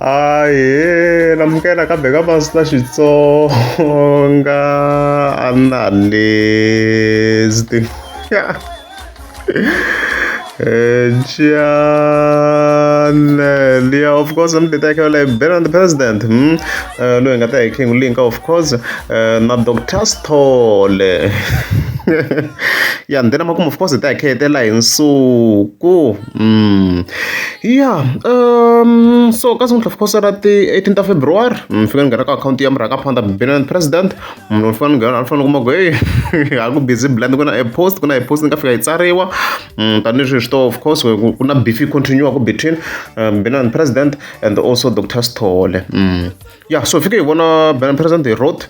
Ahee namukela kambe ka Master Xitsonga analyst channel ya of course mi leti ya like Ben and the President loyi hi nga ta hi King Linka of course na Dr Sithole ya then makumu of course hi ta hi khetela hi nsuku ya so ka siku of course ra ti 18 ta February mi fika ni nghena ka akhawunti ya murhangaphandha Ben and President munhu u fanele nghena a fanele kuma ku hey a ku busy blind ku na a post ku na a post ni nga fika yi tsariwa tanihileswi swi to of course ku na beef yi continue ku between Ben and President and also Dr Sithole. Yeah, so fike hi vona Ben President hi wrote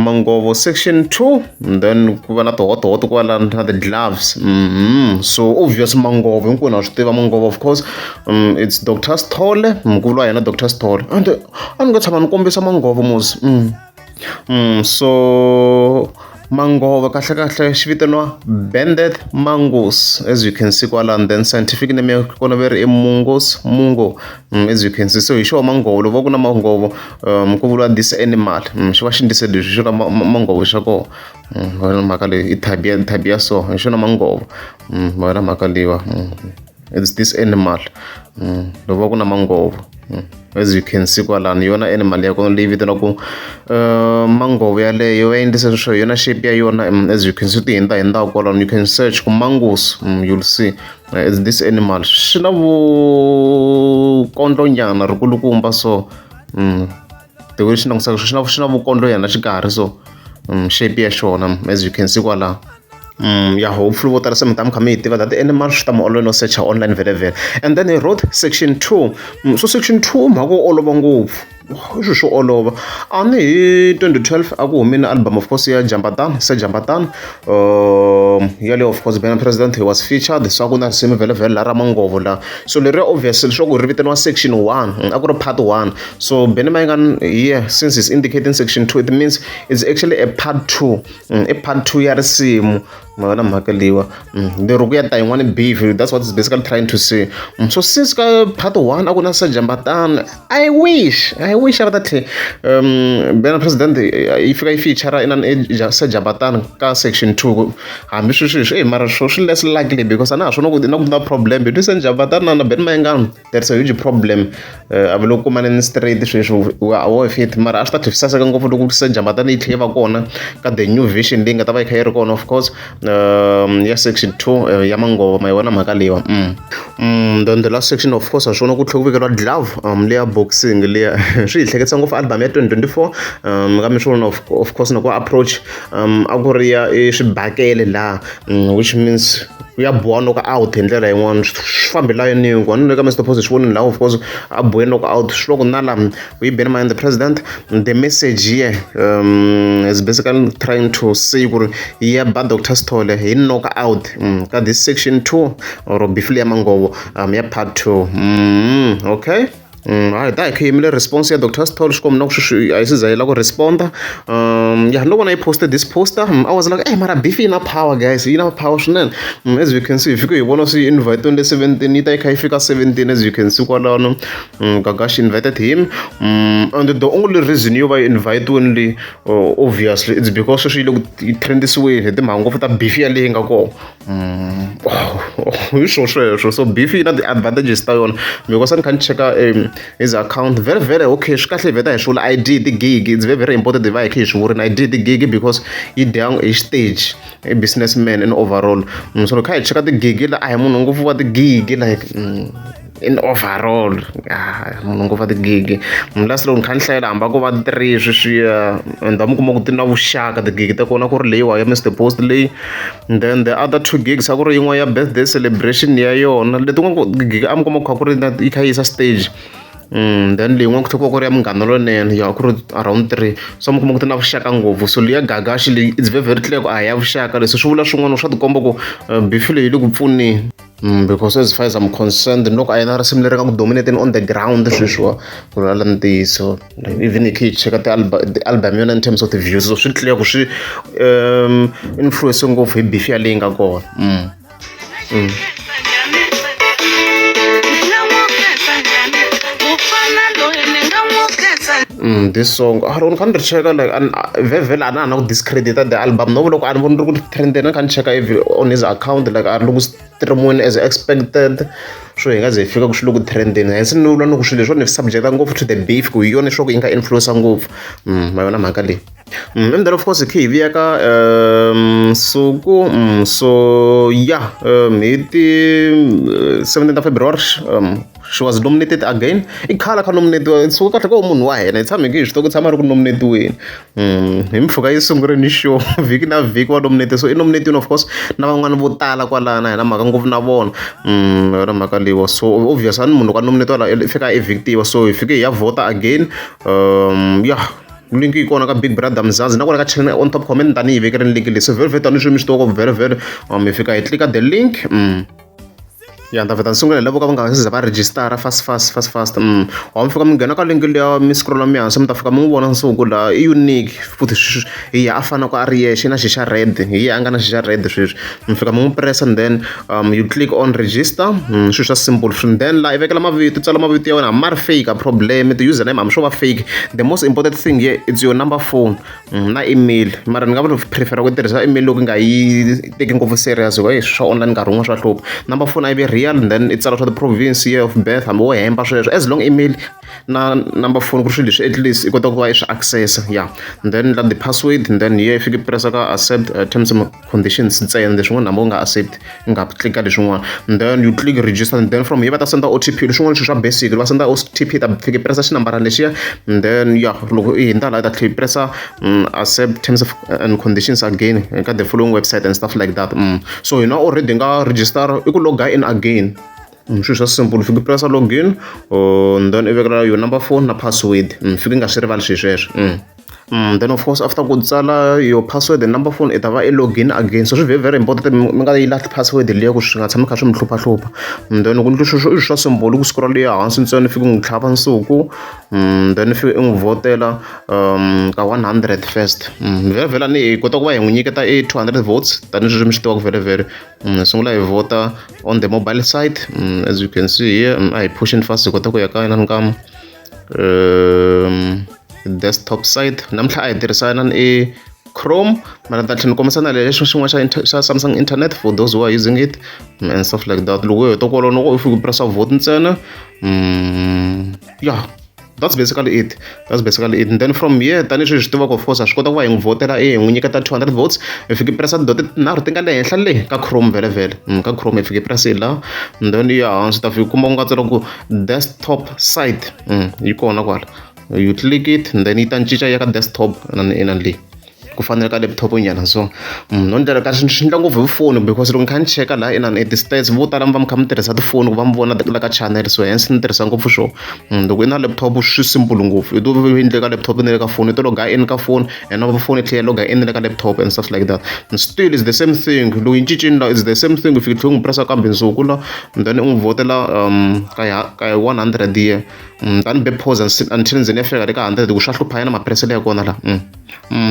Mangovo section 2 and then ku va na tihotohoto kwala na ti-gloves. So obvious Mangovo hinkwenu ha swi tiva Mangovo of course it's Dr Sithole mukulu wa yena Dr Sithole and a ni nga tshama ni kombisa Mangovo mos. So Mangovo kahle kahle xi vitaniwa banded mongoose as you can see kwalano then scientific name ya kona va ri i mongoose mungo as you can see so hi xona mangovo loko va ku na mangovo ku vuriwa this animal xi va xi ndlise leswi hi xona mangovo xa kona vona mhaka leyi i type ya type ya so hi xona mangovo vona mhaka leyiwa it's this animal loko va ku na mangovo as you can see kwalano yona animal ya kona leyi vitaniwaku mangovo yaleyo va endlisa sweswo hi yona shape ya yona as you can see ti hundza hi kwalano you can search ku mongoose you'll see it's this animal swi na vukondlonyana rikulukumba so the way xi langutisaka xi na xi na vukondlo xikarhi so shape ya xona as you can see kwalaho. Ya hopefully vo tala se mi ta mi kha mi yi tiva that animal swi ta mi olovela no search online vhele vhele and then he wrote section 2 so section 2 mhaka wo olova ngopfu i swilo swo olova a ni hi 2012 a ku humile album of course ya Jambatana se Jambatana yaleyo of course Ben President he was featured so a ku na risimu vhele vhele la ra Mangovo la so leriya obviously leswaku ri vitaniwa section 1 a ku ri part 1 so Benny Mayengani here since he's indicating section 2 it means it's actually a part 2 i part 2 ya risimu ma vona mhaka leyiwa lero ku ya ta yin'wani beef that's what is basically trying to say so since ka part 1 a ku na se Jambatana I wish a va ta tlhe Ben President yi fika yi feature inani se Jambatana ka section 2 hambi swi sweswi mara swo swi less likely because a na ha swona ku na ku na problem between se Jambatana na Ben Mayengani there is a huge problem a va le ku kumaneni straight sweswi wo fit mara a swi ta tlhe swi saseka ngopfu loko se Jambatana yi tlhe yi va kona ka the new version leyi nga ta va yi kha yi ri kona of course ya section 2 ya Mangovo ma yi vona mhaka leyiwa then the last section of course ha swona ku tlhe ku vekeriwa glove leya boxing leya swi hi hleketisa ngopfu album ya 2024 kambe swona of course na ku approach a ku ri ya swibakele laha which means ya boha knock out hi ndlela yin'wana swi fambe layeni hinkwayo ni le ka Mr Post swi vonile laha of course a bohe knock out swi loko na la we Ben Mayengani the president the message here is basically trying to say ku ri ya ba Dr Sithole hi knock out ka this section 2 or beef ya Mangovo ya part 2 okay. Hayi ta hi kha yimile response ya Dr Sithole swi komba na ku sweswi a yi se za yi la ku responda ya no vona yi posted this poster I was like hey mara beef yi na power guys yi na power swinene as you can see hi fike hi vona swi invite le 17 yi ta yi kha yi fika 17 as you can see kwalano Gagash invited him and the only reason yo va yi invite-wini leyi obviously it's because sweswi yi le ku yi trendisiweni hi timhaka ngopfu ta beef yaleyi nga kona hi swo sweswo so beef yi na ti-advantages ta yona because a ni kha ni cheka his account very very okay swi kahle hi vheta hi swi vula ID ti-gig it's very very important hi va hi kha hi swi vurini ID ti-gig because yi dya hi stage i businessman in overall so loko kha hi cheka ti-gig la a hi munhu ngopfu wa ti-gig like in overall munhu ngopfu wa ti-gig last loko ni kha ni hlayela hamba ko va three sweswiya and mi kuma ku ti na vuxaka ti-gig ta kona ku ri leyiwa ya Mr Post leyi then the other two gigs a ku ri yin'wana ya birthday celebration ya yona letin'wana gig a mi kuma ku kha ku ri na yi kha yi yisa stage then leyin'wana ku tlhela ku va ku ri ya Munghana Lonene ya ku ri around three so mi kuma ku ti na vuxaka ngopfu so leya Gagashi leyi it's very very clear ku a hi ya vuxaka leswi swi vula swin'wana swa tikomba ku beef leyi yi le ku pfuneni because as far as I'm concerned loko a yi na risimu leri nga ku dominating on the ground sweswiwa ku vulavula ntiyiso even hi kha hi cheka ti-album yona in terms of the views so swi clear ku swi influence ngopfu hi beef yaleyi nga kona. Mufana loyi This song a ni kha ni ri cheka like vhevhele a na ha na ku discredita the album no loko a ni voni ri ku trendeni, a ni kha ni cheka on his account like a ri le ku streamiweni as expected. So hi nga ze hi fika ku swi le ku trendeni, hence ni vula ni ku swilo leswiwani ni subject ngopfu to the beef ku hi yona leswaku yi nga influence ngopfu ma yona mhaka leyi. And then of course hi khe hi vuya ka Suku. So yeah, hi ti 17 ta February she was nominated again. I khale kha nominatiwa Suku, kahle ko munhu wa hina hi tshame hi swi tiva ku tshama a ri ku nominatiweni hi mpfhuka yi sungurile show, vhiki na vhiki wa nominate. So i nominatiwini of course na van'wani vo tala kwalana, hi na mhaka ngopfu na vona yona mhaka leyiwa. So obvious a ni munhu loko a nominatiwa la i fika a evictiwa, so hi fike hi ya vhota again. Yeah, link yi kona ka Big Brother Mzansi na kona ka channel on top comment tanihi yi vekerini link leyi. So very very tanihi swilo mi swi tiva ku very very hi fika hi tlika the link. Ya, ni ta vheta ni sungula hi lavo ka va nga se za va registara fast fast fast fast. Wa mi fika mi nghena ka link liya, mi scrolla mi hansi, mi ta fika mi n'wi vona Nsuku laha i unique futhi hi ya a fanaka a ri yexe na xi xa red, hi ye a nga na xi xa red sweswi. Mi fika mi n'wi press and then you click on register. Swilo swa simple. And then laha i vekela mavito, tsala mavito ya wena hambi ma ri fake a problem, ti-username hambi swo va fake. The most important thing here, it's your number phone na email, mara ni nga va prefera ku tirhisa email loko nga yi teki ngopfu serious hikuva hi swa online nkarhi wun'wana swa hlupha. Number phone a yi ve real, and then i tsala swa ti-province, year of birth, hambi wo hemba sweswo, as long email na number phone ku ri swilo leswi at least i kota ku va i swi access. Yeah, and then la the password, and then here i fike pressa ka accept terms and conditions ntsena, leswin'wana hambi u nga accept i nga tlika leswin'wana, and then you click register. And then from here va ta senda OTP, leswin'wana swilo swa basic, va senda OTP, ta fike pressa xinambarana lexiya. And then yeah, loko i hundza laha i ta tlhela i pressa accept terms of and conditions again ka the following website and stuff like that. So hina already nga register, i ku loga in again. Swilo swa simple, fika pressa login and then i vekela your number phone na password. Fika i nga swi rivali swilo sweswo. Then of course after ku tsala your password and number phone, i ta va i login again. So swi very very important mi nga yi lahli password liya ku swi nga tshami kha swi mi hluphahlupha. And then ku sweswo i swa simple, ku scroll liya hansi ntsena, i fika u n'wi tlhava Nsuku, then i fika i n'wi vhotela ka 100 first. Vhele vhele ni hi kota ku va hi n'wi nyiketa i 200 votes tanihi sweswi mi swi tivaka vhele vhele. Hi sungula hi vhota on the mobile site. As you can see here, a hi pushing fast hi kota ku ya ka inani ka desktop site. Namuntlha a hi tirhisa inani i Chrome, mara ni ta tlhela ni kombisa na lexi xin'wana xa Samsung internet for those who are using it and stuff like that. Loko u heta kwalano, loko u fika u pressa vote ntsena. Yeah, that's basically it, that's basically it. And then from here, tanihi sweswi swi tivaka, of course ha swi kota ku va hi n'wi vhotela, i hi n'wi nyiketa 200 votes. Hi fike pressa dot tinharhu ti nga le henhla le ka Chrome, vhele vhele ka Chrome hi fike press la, and then ya hansi ta fika kuma ku nga tsala ku desktop site. Yi kona kwala, you click it and then yi ta cinca ya ka desktop inani leyi ku fanele ka laptop nyana. So no ndlela ka swi endla ngopfu hi foni because loko ni kha ni cheka laha inani ti-stats vo tala mi va mi kha mi tirhisa tifoni ku va mi vona la ka channel, so hence ni tirhisa ngopfu swona. Loko i na laptop swi simple ngopfu, i to endle ka laptop na le ka phone, i to loga in ka phone and na phone i tlhela loga in le ka laptop and stuff like that. And still is the same thing, loko yi cincile la, it's the same thing, u fika tlhela u n'wi pressa kambe Nsuku la, and then u n'wi vhotela ka 100 year. Tani be pause until nze ni ya fika le ka 100 ku swa hlupha yana mapreselo ya kona la.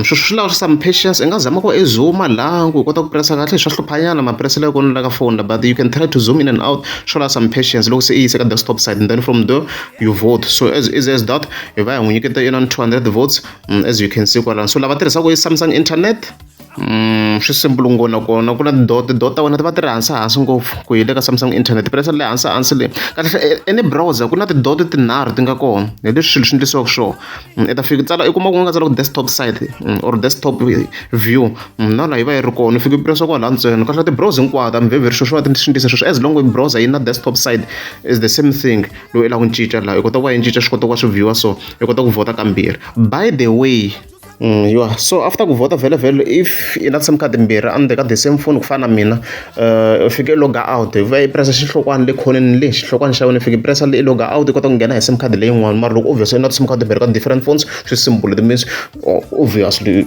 Swi lava some patience, i nga zama ku i zooma laha ku i kota ku pressa kahle, swa hluphanyana mapreselo ya kona la ka phone la, but you can try to zoom in and out, swo lava some patience loko se i yise ka desktop side, and then from there you vote. So as easy as that, hi va hi n'wi nyiketa inani 200 votes, as you can see kwalano. So lava tirhisaka i Samsung internet, swi simple ngopfu nakona ku na ti-dot, ti-dot ta wena ti va ti ri hansi hansi ngopfu ku hi le ka Samsung internet, pressa le hansi hansi le kahle any browser ku na ti-dot tinharhu ti nga kona, hi leswi swilo swi endlisiwaka swona. I ta fika tsala i kuma ku nga tsala ku desktop site or desktop view, na laha yi va yi ri kona, u fika u pressa kwala ntsena. Kahle ti-browser hinkwato hambi vhevheri sweswo va ti swi endlisa sweswo, as long browser yi na desktop site is the same thing. Loko i lava ku cinca laha i kota ku va yi cinca, swi kota ku va swi viewa, so i kota ku vhota kambirhi by the way. Yeah. So after ku vhota vhele vhele, if i na SIM card timbirhi endzeni ka the same phone ku fana na mina, u fike i loga out, hi va i pressa xihlokwana le khoneni le xihlokwana xa wena, i fike i pressa le i loga out, i kota ku nghena hi SIM card leyin'wana. Mara loko obviously i na ti-SIM card timbirhi ka different phones, swi simple, it means obviously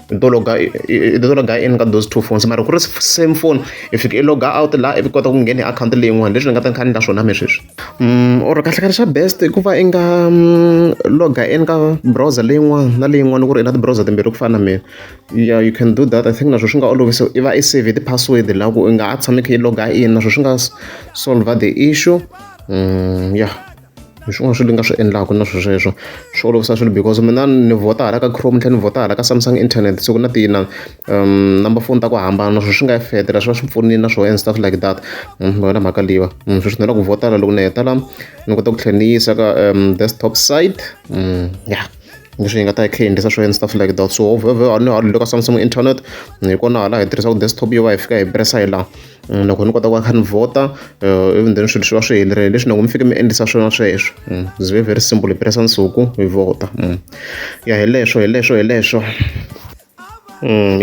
i to loga i to loga in ka those two phones. Mara ku ri same phone, i fika i loga out laha ivi kota ku nghena hi akhawunti leyin'wana, leswi ni nga ta ni kha ni endla swona me sweswi. Or kahle kahle xa best i ku va i nga loga in ka browser leyin'wana na leyin'wana ku ri i na ti-browser timbirhi ku fana na mina. Yeah, you can do that, I think naswo swi nga olovisa, i va i save ti-password laha ku i nga ha tshami i kha i loga in, naswo swi nga solve the issue. Yeah. Hi swin'wana swilo ni nga swi endlaka na swilo sweswo swi olovisa swilo because mina ni vhota hala ka Chrome ni tlhela ni vhota hala ka Samsung internet so ku na tina number phone ta ku hambana naswona swi nga fetela swi va swi pfunile na swona and stuff like that. Ma yona mhaka leyiwa sweswi ni lava ku vhota la loko ni heta la ni kota ku tlhela ni yisa ka desktop site ya leswi hi nga ta hi kha hi endlisa swona and stuff like that. So vhevhe ni hala le ka Samsung internet hi kona hala hi tirhisaka desktop yo va hi fika hi press-a hi laha. Loko ni kota ku va kha ni vhota even then swilo swi va swi helerile leswi loko mi fike mi endlisa swona sweswo. It's very very simple hi press nsuku hi vhota. Ya hi leswo hi leswo hi leswo.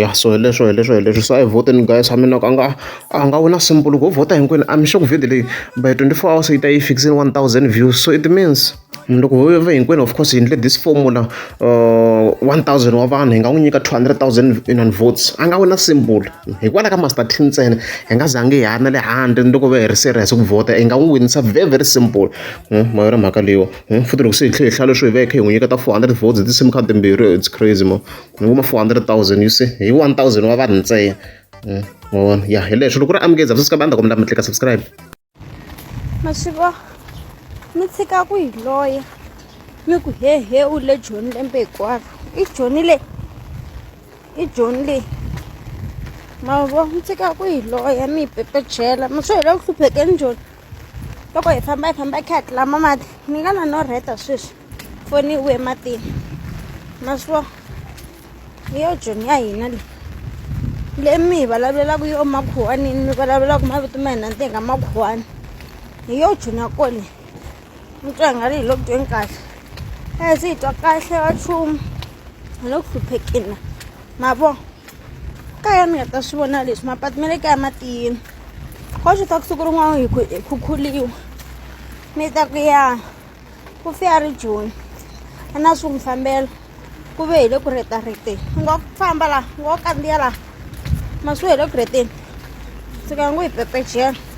Ya so hi leswo hi leswo hi leswo so a hi vhoteni guys I mean a nga a nga wina simple loko ho vhota hinkwenu I'm sure ku video leyi by 24 hours yi ta yi fikisile 1000 views so it means loko ho va hinkwenu of course hi endle this formula 1000 wa vanhu hi nga n'wi nyika 200,000 in votes a nga wina simple hikwalaho ka Master T ntsena hi nga zangi hi ya na le handle loko va hi ri serious ku vhota hi nga n'wi winisa very very simple. Ma yona mhaka leyiwa futhi loko se hi tlhela hi hlaya leswo hi va hi kha hi n'wi nyiketa 400 votes hi ti-sim card timbirhi it's crazy mo ni kuma 400,000 you see hi 1000 wa vanhu ntsena. Ma vona ya hi leswo loko ku ri amukeza subscribe a ni ta kombela mi tlika subscribe. Ma swi vo mi tshika ku hi loya mi ku he he u le Joni lembe hinkwaro i Joni leyi i Joni leyi ma vo mi tshika ku hi loya mi hi pepejela mi swi hi le ku hluphekeni Joni loko hi famba hi famba hi kha hi tlama mati ni nga na no rheta sweswi foni yi we matini ma swi vo hi yo Joni ya hina leyi leyi mi hi vulavulelaka yo makhuwanini mi vulavulaka mavito ma hina ntenga makhuwani hi yo Joni ya ko leyi mi twa hi nga ri hi le ku tweni kahle a se hi twa kahle wa nchumu hi le ku hluphekeni ma vo kaya mi nga ta swi vona leswi mapatu ma le kaya ma tiyile ko swi ta ku siku rin'wana hi hi khukhuliwa mi ta ku ya ku fe a ri Joni a na swi n'wi fambela ku ve hi le ku retareteni u ngo famba la u ngo kandziya la ma swi hi le ku reteni fika ngo hi pepejela.